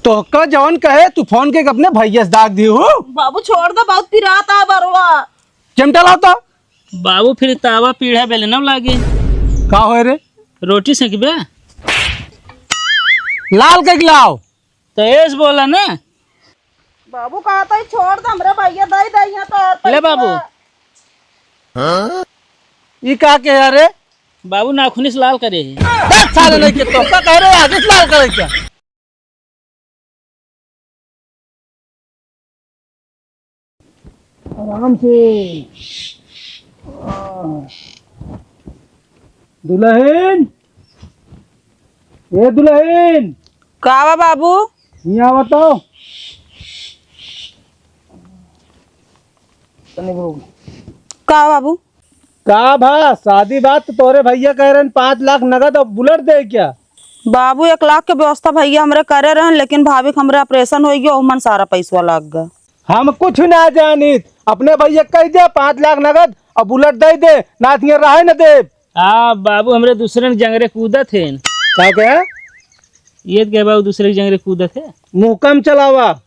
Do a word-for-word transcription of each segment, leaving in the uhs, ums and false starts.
तोहका जवन कहे, तू फोन के अपने भैया से दाग दिहू। बाबू, छोड़ दे, बहुत पिरात आ बरवा। चिमटा लाओ तो। बाबू, फिर तावा पीढ़ा बेलनव लागे। का होए रे? रोटी सेकबे? लाल कइके लाओ। तो एस बोला ना। बाबू, कहा तो छोड़ दे, हमरे भैया दे दे यहाँ तो और ले पैसा। बाबू। ई का के है रे? बाबू, नाखूनी से लाल करे है। दस साल नहीं के तो का कह रहे, आगे से लाल करे क्या? आराम से। दुल्हन, ए दुल्हन। का बा बाबू? यहाँ बताओ। तनी रुक। का बाबू? का भा, शादी बात तो तोरे भैया कह रहे हैं, पाँच लाख नगद और बुलेट दे क्या? बाबू, एक लाख के व्यवस्था भैया हमरे करे रहन, लेकिन भाभी के हमरे ऑपरेशन हो गया, ओमन सारा पैसवा लाग गया। हम कुछ ना जानित, अपने भैया कह दे पाँच लाख नगद और बुलेट दे दे, ना तो यहाँ रहे न दे। आ बाबू, हमरे दूसरे के जंगरे कूदत हैं। का कहे? ये तो कहे बाबू, दूसरे के जंगरे कूदत है। मुँह कम चलावा।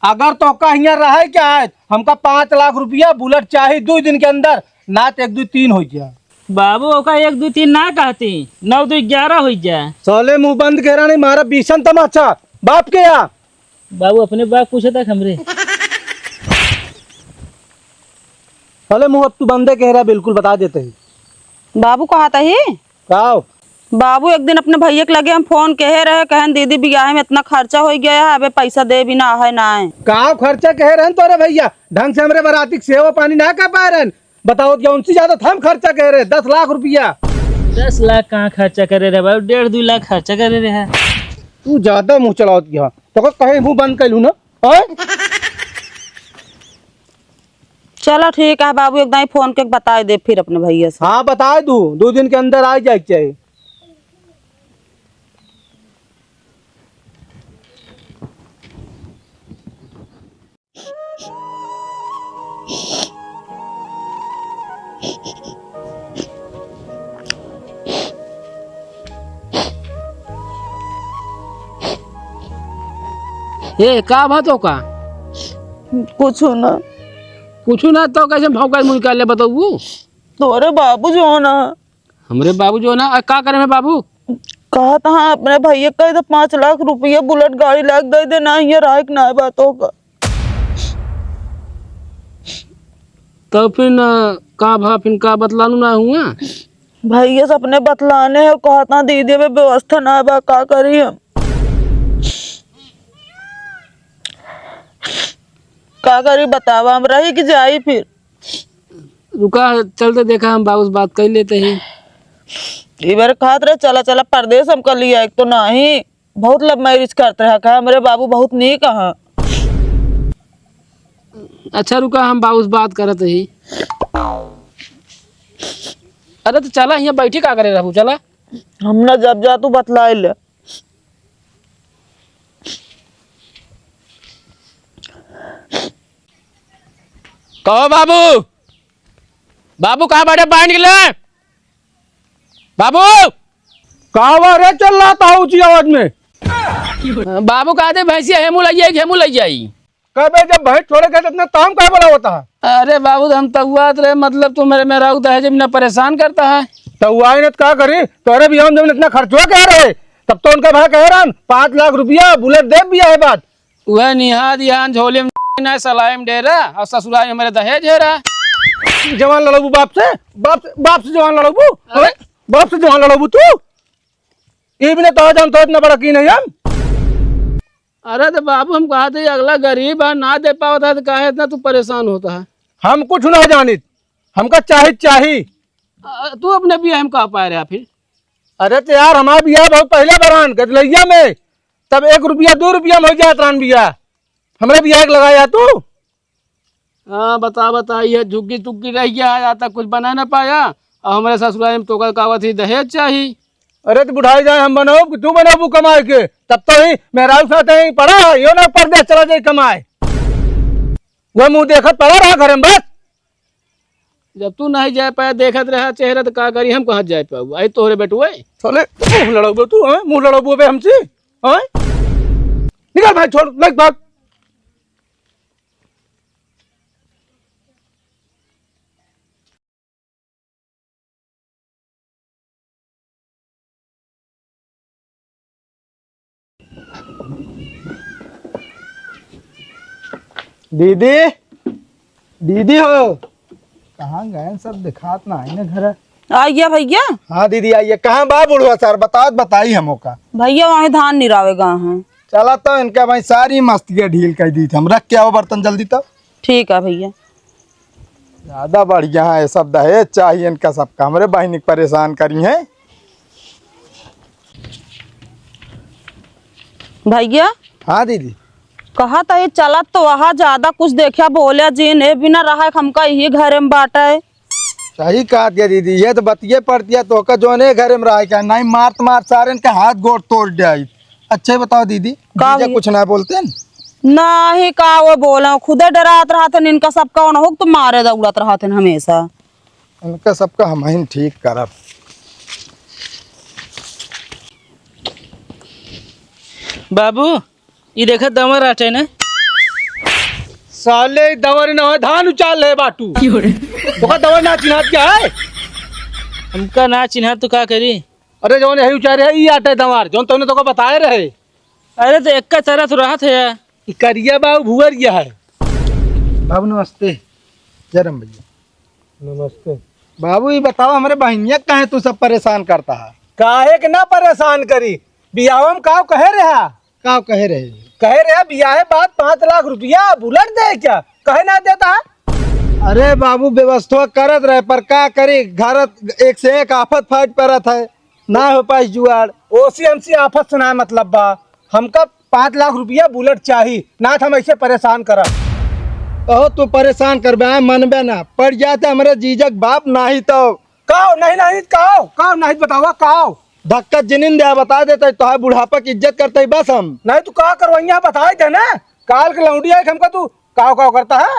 अगर तोहका हियाँ रहे के है, हमका पाँच लाख रुपया बुलेट चाही दू दिन के अंदर, ना तो एक दू तीन हो जाए। बाबू, ओका एक दू तीन ना कहती, नौ दू ग्यारह हो जाए। साले मुँह बंद कह रहा नहीं, मारा बीसन तमाचा, बाप के या? बाबू, अपने बाप पूछे तक हमरे। साले मुँह अब तू बंदे कह रहा, बिल्कुल बता देते ही। बाबू कहत ही? का? बाबू, एक दिन अपने भैया के लगे हम फोन कहे रहे, कहन, "दीदी, बियाह में इतना खर्चा हो गया है, अबे पैसा दे बिना है ना है।" का खर्चा कहे रहन तोरे भैया? ढंग से हमरे बराती के सेवा पानी ना कर पाए रहन। बताओ, कौन सी ज्यादा था हम खर्चा कहे रहे? दस लाख रुपया। दस लाख कहाँ खर्चा करे रहे बाबू? डेढ़ दो लाख खर्चा करे रहे। तू ज्यादा मुँह चलावत गया। तो कहीं मुँह बंद कर लूँ ना? हैं? चला ठीक है बाबू, एक दाई फोन के बताए दे फिर अपने भैया से। हाँ, बताए दू, दो दिन के अंदर आ जाए के चाहिए। ए, का बात हो का? कुछ ना। कुछ ना तो कैसे भौंका मुँह निकाल ले बतौबू? तोरे बाबू जो ना। हमरे बाबू जो ना, आ, का करे में बाबू? कहत हाँ अपने भैया कह दे पाँच लाख रुपया बुलेट गाड़ी लाग दे दे, ना हियाँ राय के ना बात होगा। तो फिर, अ, का भा, फिर का बतलानू ना हुआ? भैया से अपने बतलाने है, कहत हाँ दीदी में व्यवस्था ना बा, का करी हम? का करी बतावा, हम रही कि जाई फिर? रुका, चलते देखा, हम बाबू से बात कर लेते ही। ई बार कहत रहे, "चला, चला, परदेस हम कर लिया, एक तो नाही, बहुत love marriage करत रहा का, हमरे बाबू बहुत नीक हाँ।" अच्छा, रुका, हम बाबू से बात करत ही। अरे, तो चला, यहाँ बैठी का करे रहू, चला। हम ना जब जा, तू बतलाए ले। कहो बाबू, बाबू कहाँ बाटे? बाहर निकले बाबू। कहाँ बा रे? चल रहा था ऊंची आवाज में। बाबू कहा थे भैंसिया हेमू लग जाई, हेमू लग जाई। कबे जब भैंस छोड़े गए तो इतना ताम काहे बोला होता है? अरे बाबू, हम तउआत रहे, मतलब तू मेरे मेहरारू दहेज में ना परेशान करता है। तउआई न तो का करी, तोरे बियाह में जब इतना खर्चवा कह रहे, तब तो उनका भाई कह रहा, "पाँच लाख रुपया बुलेट दे बियाह है बाद।" वह निहाद यहाँ झोले में ना सलाई में डेरा और ससुराल में मेरे दहेज हेरा। जवान लड़बू बाप से, बाप से, बाप से जवान लड़बू, अरे? बाप से जवान लड़बू तू? ये भी ना तो जानता इतना बड़ा की नहीं हम। अरे तो बाबू, हम कहा थे अगला गरीब है, ना दे पावत है तो काहे इतना तू परेशान होता है? हम कुछ ना जानित, हमका चाही चाही। अ, तू अपने बियाह में का पाए रहा फिर? अरे तो यार, हमारा बियाह बहुत पहले बरान गदलैया में, तब एक रुपया दो रुपया में हो जात रहन बियाह। हमरे बियाह के लगाया तू? हाँ, बता, बता, ये झुग्गी चुग्गी रह गया है, आज तक कुछ बना ना पाया। और हमारे ससुराल में तो कल कहावत ही दहेज चाही। अरे तो बुढ़ाई जाए हम बनाओ कि तू बनाबू कमाए के? तब तो ही मेहरारू साथ ही पड़ा है, यो ना परदेस चला जाए कमाए। वह मुँह देखत पड़ा रहा घर में बस। जब तू नहीं जाए पाया, देखत रहा चेहरा, तो का करी, हम कहाँ जाए पाऊ? आई तोहरे बेटुए। साले मुँह लड़ाऊ तू, हाँ? मुँह लड़ाऊ बे हमसे, हाँ? निकल भाई, छोड़, लग भाग। दीदी, दीदी हो। कहाँ गए सब, दिखात ना आई ना घर। आइया भैया। हाँ दीदी आइया। कहाँ बा बुढ़वा सार, बताओ, बताई हमो का। भैया वहीं धान निरावे गए हैं। चला तो इनका भाई सारी मस्तिया ढील कर दी थी हम। रख के आओ बर्तन जल्दी तो। ठीक है भैया। ज्यादा बढ़िया है, सब दहेज चाहिए इनका सबका, हमरे बहिनी के परेशान करी हैं। भैया। हाँ दीदी। कहा था ये चलत तो वहाँ ज्यादा कुछ देखा बोले जिन, ए बिना रहा है हमका यही घरे में बाटा है। सही कहा दिया दीदी, ये तो बतिये पड़ती है तो का जोने घरे में रहा है क्या, नहीं मार तो मार सारे इनका हाथ गोड़ तोड़ जाई। अच्छा ही बताओ दीदी, का जीजा हुई? कुछ ना बोलते हैं? नाही, का वो बोला, खुदे डरात रहत हैं, इनका सबका उन हुक तो मारे दौड़त रहत हैं हमेशा। इनका सबका हम ही ठीक करब। बाबू, ई देखा दंवर आटे ने। साले ई दंवर न हो, धान उचार ले बाटू। क्यों रे? ओका दंवर ना चिन्हात क्या है? हमका ना चिन्हात तो का करी? अरे जौन यही उचारे है, ई आटे दंवर, जौन तौने तोका बताए रहे। अरे तो एक का तरह तो रहत है। ई करिया बा, उ भुअरिया है। बाबू नमस्ते। जय राम भैया। नमस्ते। बाबू, ये बताओ, हमरे बहिनिया काहे तू सब परेशान करता है? काहे के ना परेशान करी? बियाह में काव कहे रहा? काव कहे रहे? कहे रहा बियाहे बाद पाँच लाख रुपया बुलेट दे क्या? कहे ना देता है? अरे बाबू, व्यवस्था करत रहे, पर का करी, घर एक से एक आफत फाट पड़त है। ना हो पाइस जुगाड़। ओसी हमसे आफत से ना मतलब बा, हमका पाँच लाख रुपया बुलेट चाही, ना तो हम ऐसे परेशान करब। कहो तू परेशान करबे, आए मनबे ना, पड़ जाते हमरे जीजक बाप नाही तो। काओ नहीं, नहीं काओ, काओ नहीं बतावा काओ। धक्का जिनिन दे, बता देते तो है बुढ़ापा की इज्जत करते ही बस हम। नहीं तू का करवाइया बताए दे ना, काल के लौंडी आए हमका तू काओ काओ करता है।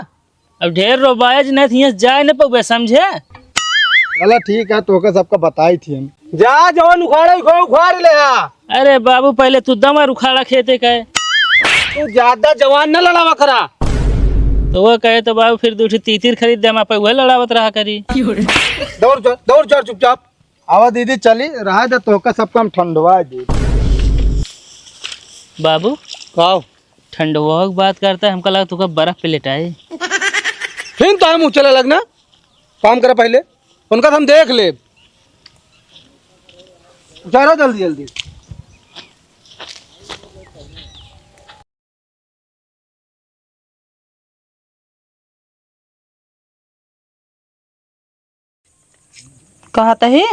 अब ढेर रोबाया जी, नहीं तो हियाँ से जाए न पउबे, समझे? चला ठीक है, तोहका सबका बताई थी हम। जा, जवन उखाड़े को उखाड़ ले आ। अरे बाबू, पहले तू दमर उखाड़ा खेते का है। तू ज्यादा जवान न लड़ावा करा। तो वो कहे तो बाबू, फिर दू ठे तीतिर खरीद दे, हम पे वह लड़ावत रहा करी। दौड़ चल, दौड़ चल चुपचाप। आवा दीदी, चली, रहा दे, तोहका सबका हम ठंडवा दे। बाबू, काओ? ठंडवा की बात करता है, हमका लगा तुका बर्फ पे लेटाए। फिर तो हम उछले लगना, काम करा पहले, उनका तो हम देख ले। उतारो जल्दी जल्दी। कहत ही,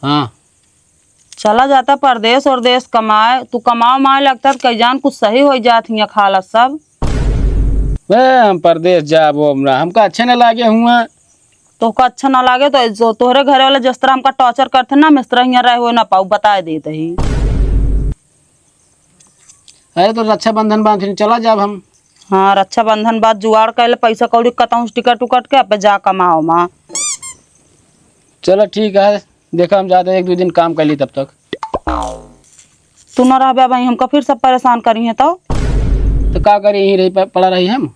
हाँ। चला जाता परदेस और देस कमाए, तू कमाओ माए लगता त कई जान कुछ सही होइ जात हियाँ खाला सब। बे, हम परदेस जाब, वो हमरा, हमका अच्छे न लागे हुआ। तोहका अच्छा न लागे तो जो तोहरे घरे वाला जिस तरह हमका टॉर्चर करते ना, हम इस तरह हियाँ रहे हुए ना पाऊ, बताए देत ही। अरे तो रक्षाबंधन बांध चला जाब हम। हाँ, रक्षाबंधन बाद जुगाड़ कर ले पैसा कौड़ी कतहूँ से टिकट उकट के, अब जा कमाओ माँ। चलो ठीक है, देखा हम जाते एक दो दिन काम कर ली तब तक। तू न रहबे भाई, हमका फिर सब परेशान करी है तो। तो का करी, यहीं रही प-, पड़ा रही हम।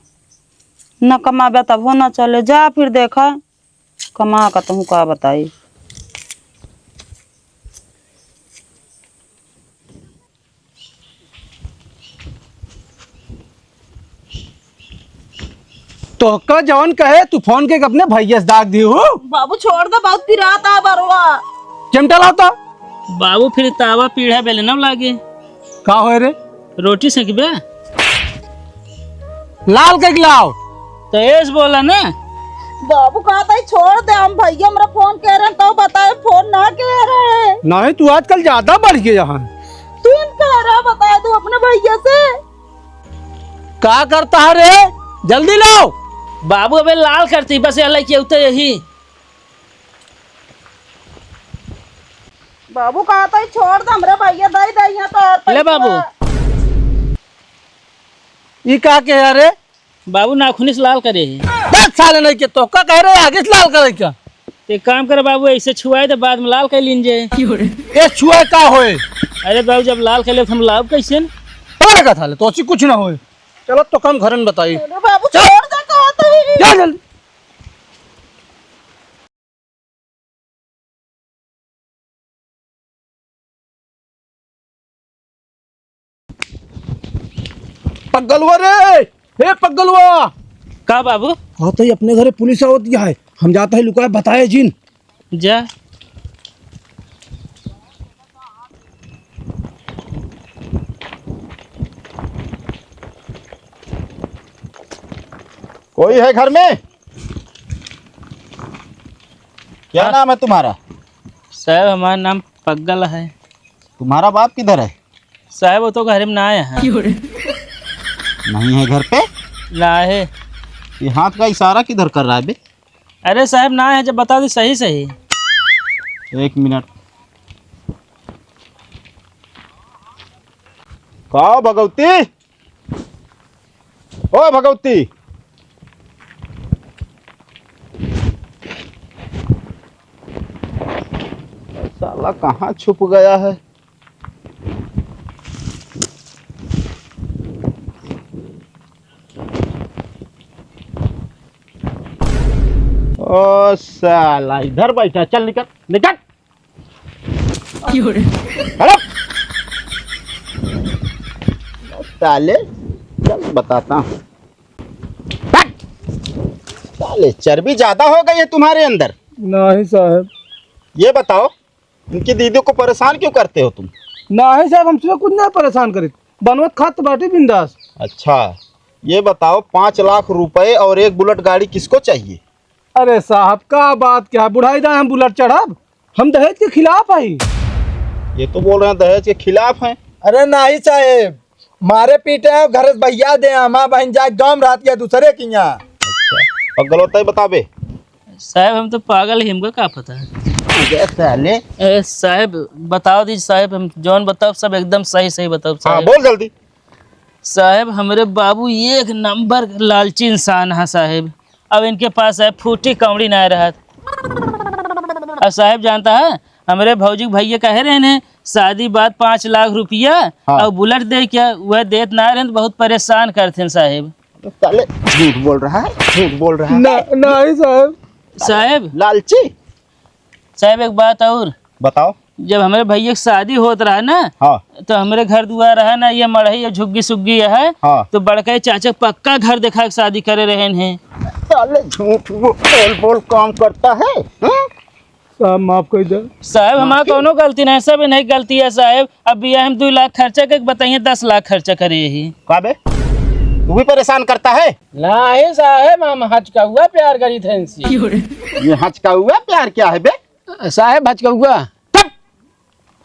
न कमाबे तब हो न चले, जा फिर देखा कमा का तहूँ का बताई। तोहका जवन कहे, तू फोन के अपने भैया से दाग दी हो। बाबू, छोड़ दे, बहुत पिरात आ बरुआ। चिमटा लाओ तो। बाबू, फिर तावा पीढ़ा बेले ना लागे। का होए रे? रोटी सेकबे? लाल कइके लाओ। तो एस बोला ना। बाबू, कहा था छोड़ दे, हम भैया हमरा फोन कह रहे हैं, तो बताए फोन ना कह रहे हैं। नहीं, तू आजकल ज्यादा बढ़ गया है। तू इनका रहा बता दो अपने भैया से। का करता है रे? जल्दी लाओ। बाबू, अबे लाल करती, बस यह लइके उतर यही। बाबू, कहा था छोड़ दे, हमरे भैया दे दे यहाँ तो ले बाबू। ई का के है रे? बाबू, नाखूनी से लाल करे है। दस साल नहीं के तो का कह रहे, आगे से लाल करे क्या? एक काम करे बाबू, ऐसे छुआए दे, बाद में लाल कर लीन जे। ये छुआ का होए? अरे बाबू, जब लाल कर ले तो हम लाभ कैसे न? चला का थाले, तो असी कुछ ना होए। चलो तो काम घरन बताई। अरे बाबू, चल। छोड़ दे, कहत ही। चल जल्दी। पगलवा रे, हे पगलवा। का बाबू? हाँ, तो ये अपने घरे पुलिस आवत गया है, हम जाता है लुकाए, बताए जिन। जा। कोई है घर में? क्या हाँ। नाम है तुम्हारा? साहब, हमारा नाम पग्गल है। तुम्हारा बाप किधर है? साहब, वो तो घर में ना आए हैं। नहीं है घर पे? ना है। ये हाथ का इशारा किधर कर रहा है बे? अरे साहब, ना है, जब बता दो सही सही। एक मिनट। का भगवती? ओ भगवती, साला कहाँ छुप गया है? ओ साला, इधर बैठा, चल निकल, निकल। क्यों रे? अरे! साले, चल बताता हूँ। हट! साले, चर्बी ज्यादा हो गई है तुम्हारे अंदर। नहीं साहब। ये बताओ, उनकी दीदी को परेशान क्यों करते हो तुम? नहीं साहब, हम तुझे कुछ नहीं परेशान करित, बनवत खात बाटी बिंदास। अच्छा, ये बताओ, पाँच लाख रुपए और एक बुलेट गाड़ी किसको चाहिए? अरे साहब, का बात क्या है? बुढ़ाई दाएं हम बुलेट चढ़ब? हम दहेज के खिलाफ हई। ये तो बोल रहे हैं दहेज के खिलाफ हैं। अरे नाही साहेब, मारे पीटे हैं, घर से भैया दे, हमार बहन जाए गाँव में रहती है दूसरे के यहाँ। अच्छा, और गलत है बताबे। साहेब, हम तो पागल ही, हमको का पता है। अरे साले। ए, साहेब, बताओ दी साहेब, हम जौन बताओ सब एकदम सही सही बताओ हाँ, साहेब। बोल जल्दी। साहेब, हमरे बाबू एक नंबर लालची इंसान है साहेब। अब इनके पास साहेब फूटी कौड़ी ना रहत। अब साहेब जानता है, हमरे भौजी के भैया कहे रहे ने, शादी बाद पाँच लाख रुपया हाँ। और बुलेट दे क्या, वह देत ना रहे तो बहुत परेशान करते हैं साहेब। साले झूठ बोल रहा है, झूठ बोल रहा है। ना, नहीं साहेब। साहेब। लालची। साहेब, एक बात और। बताओ। जब हमरे भैया के शादी होत रहा ना, हाँ। तो हमरे घर दुआर रहा ना, ये मड़ही या झुग्गी सुग्गी है, हाँ। तो बड़का चाचा पक्का घर देखा के शादी करे रहे हैं। साले झूठ वो बोल बोल काम करता है, हाँ? साहब, माफ कर दे। साहेब, हमारा माफी? कौनो गलती नहीं, सब इन्हीं गलती है साहेब। अब बियाह हम दो लाख खर्चा के बताइए, दस लाख खर्चा करे यही। का बे? तू भी परेशान करता है? नाही साहेब, हम हचकउआ प्यार करी थे इनसे। ये हचकउआ प्यार क्या है बे? साहेब, हचकउआ। चुप!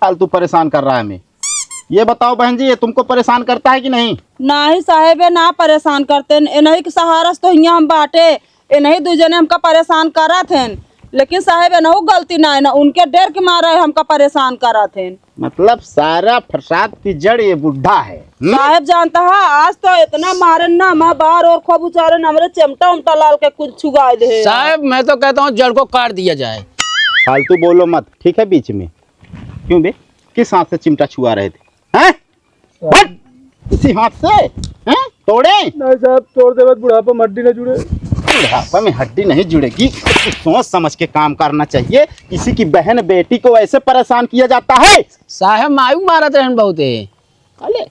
फालतू परेशान कर रहा है हमें। ये बताओ बहन जी, ये तुमको परेशान करता है कि नहीं? नाही साहेब, ये ना परेशान करते। इन्हीं के सहारा से तो हियाँ हम बाटे। इन्हीं दू जने हमका परेशान करत हैं। लेकिन साहेब, इनहू गलती ना है ना, उनके डर के मारे हमका परेशान करत हैं। मतलब सारा फसाद की जड़ ये बुढ़ा है, हम्म? साहेब जानता है, आज तो इतना मारन ना, हमार बार और खूब उचारन, हमरे चिमटा उमटा लाल के कुछ छुगाए दे। साहेब, मैं तो कहता हूँ जड़ को काट दिया जाए। फालतू बोलो मत, ठीक है, बीच में। क्यों बे, किस हाथ से चिमटा छुआ रहे थे, हैं? फट! इसी हाथ से, हैं? तोड़े? नहीं साहब, तोड़ देवे तो बुढ़ापा में हड्डी ना जुड़े। बुढ़ापा में हड्डी नहीं जुड़ेगी। कुछ सोच समझ के काम करना चाहिए। किसी की बहन बेटी को ऐसे परेशान किया जाता है? साहब, मायू मारत रहन बहुते। अले,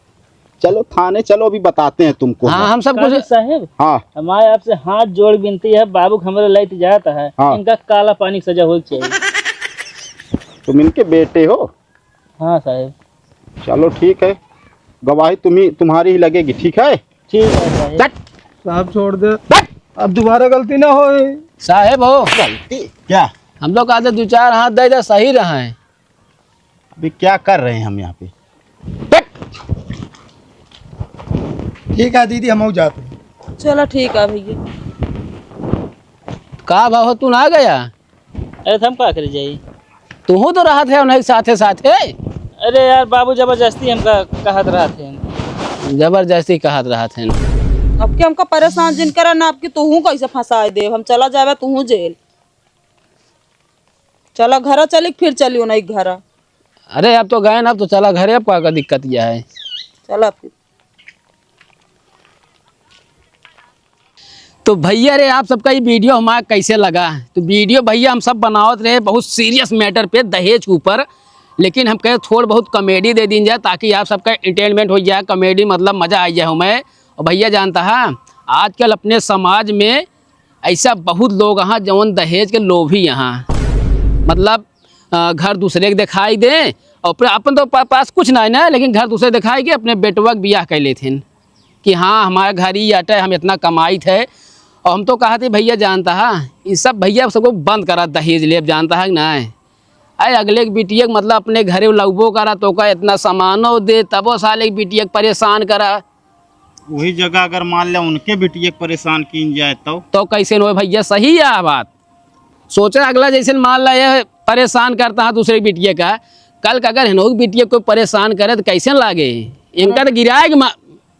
चलो थाने चलो, अभी बताते हैं तुमको हाँ, हम। हम सब कुछ साहब, साहब, हाँ। हमारे आपसे हाथ जोड़ विनती है, बाबू के हमारे लाइट जाता है, हाँ। इनका काला पानी की सजा होनी चाहिए। तुम इनके बेटे हो? हाँ साहेब। चलो ठीक है, गवाही तुम्ही, तुम्हारी ही लगेगी, ठीक है? ठीक है साहेब। चट। साहब छोड़ दे। चट। अब दोबारा गलती ना होए। साहेब हो। गलती? क्या? हम लोग का तो दो चार हाथ दे दे, सही रहा है। अभी क्या कर रहे हैं हम यहाँ पे? चट। ठीक है दीदी, हम जाते हैं। चलो ठीक है भैया। का भाव तू ना गया? अरे तो हम का करे जाई? तुहू तो रहत है उन्हीं के साथे साथे। अरे यार बाबू जबरदस्ती हमका कहत रहत हैं। जबरदस्ती कहत रहत हैं। अब के हमका परेशान जिन करा ना, अब के तुहू कैसे फंसाए देब, हम चला जाबे तुहू जेल। चला घरा चली, फिर चली उन्हीं के घरा। अरे अब तो गए ना, अब तो चला घरे, अब का, का दिक्कत यह है? चला फिर। तो भैया रे, आप सबका ये video हमारा कैसे लगा? तो video भैया हम सब बनावत रहे बहुत serious matter पे, दहेज के ऊपर, लेकिन हम कहे थोड़ बहुत comedy दे दीन जाए, ताकि आप सबका entertainment हो जाए, comedy, मतलब, मजा आ जाए हमें। और भैया जानता है, आजकल अपने समाज में ऐसा बहुत लोग हैं जौन दहेज के लोभी हैं, मतलब, अ, घर दूसरे के दिखाई दे और अपने, अपन तो पा-, पास कुछ ना है ना, लेकिन घर दूसरे दिखाई के अपने बेटवा के बियाह कर लेते हैं कि हाँ, हमारे घर ही अटे, हम इतना कमाइत है। और हम तो कहते भैया जानता है, ये सब भैया सबको बंद करा, दहेज लेब जानता है कि ना? अरे अगले के बिटिया के, मतलब, अपने घरे लउबो करा तो का इतना सामानो दे, तबो साले के बिटिया के परेशान करा। वही जगह अगर मान ले उनके बिटिया के परेशान कीन जाए तो? तो कैसे न होए भैया, सही है बात। सोचा अगला जैसे मान ला ये परेशान करता है दूसरे बिटिया का, कल का अगर हिनोक बिटिया को परेशान करे तो कैसे लागे? इनका तो गिराए के मा-,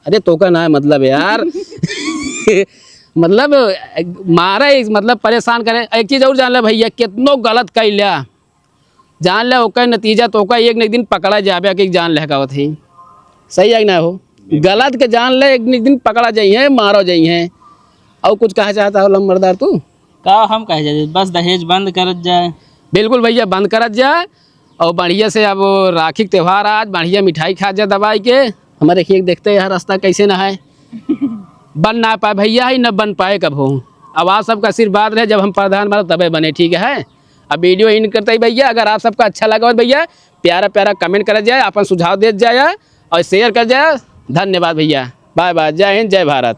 अरे तो का ना है मतलब यार। मतलब मारे, मतलब परेशान करे। एक चीज और जान ले भैया, कितनो गलत कर लिया, जान ले ओकर नतीजा तो ओकर एक न एक दिन पकड़ा जाबे, कि जान ले कहत ही। सही है कि ना हो? गलत के जान ले एक न एक दिन पकड़ा जाई है, मारो जाई है। और कुछ कहा चाहता हो लंबरदार तू? का हम कहे जाए, बस दहेज बंद करत जाए। बिल्कुल भैया, बंद करत जाए। और बढ़िया से अब राखी के त्योहार आज, बढ़िया मिठाई खा जा दबाई के। हमारे एक देखते हैं यार रास्ता कैसे ना है। बन ना पाए भैया, है न बन पाए कब हो। अब आप सबका आशीर्वाद रहे, जब हम प्रधान बनब तबे बने, ठीक है। अब video end करते ही भैया, अगर आप सबका अच्छा लगा हो भैया, प्यारा प्यारा comment करत जाए, अपन सुझाव देत जाए और share कर जाए। धन्यवाद भैया, bye bye, जय हिंद, जय भारत।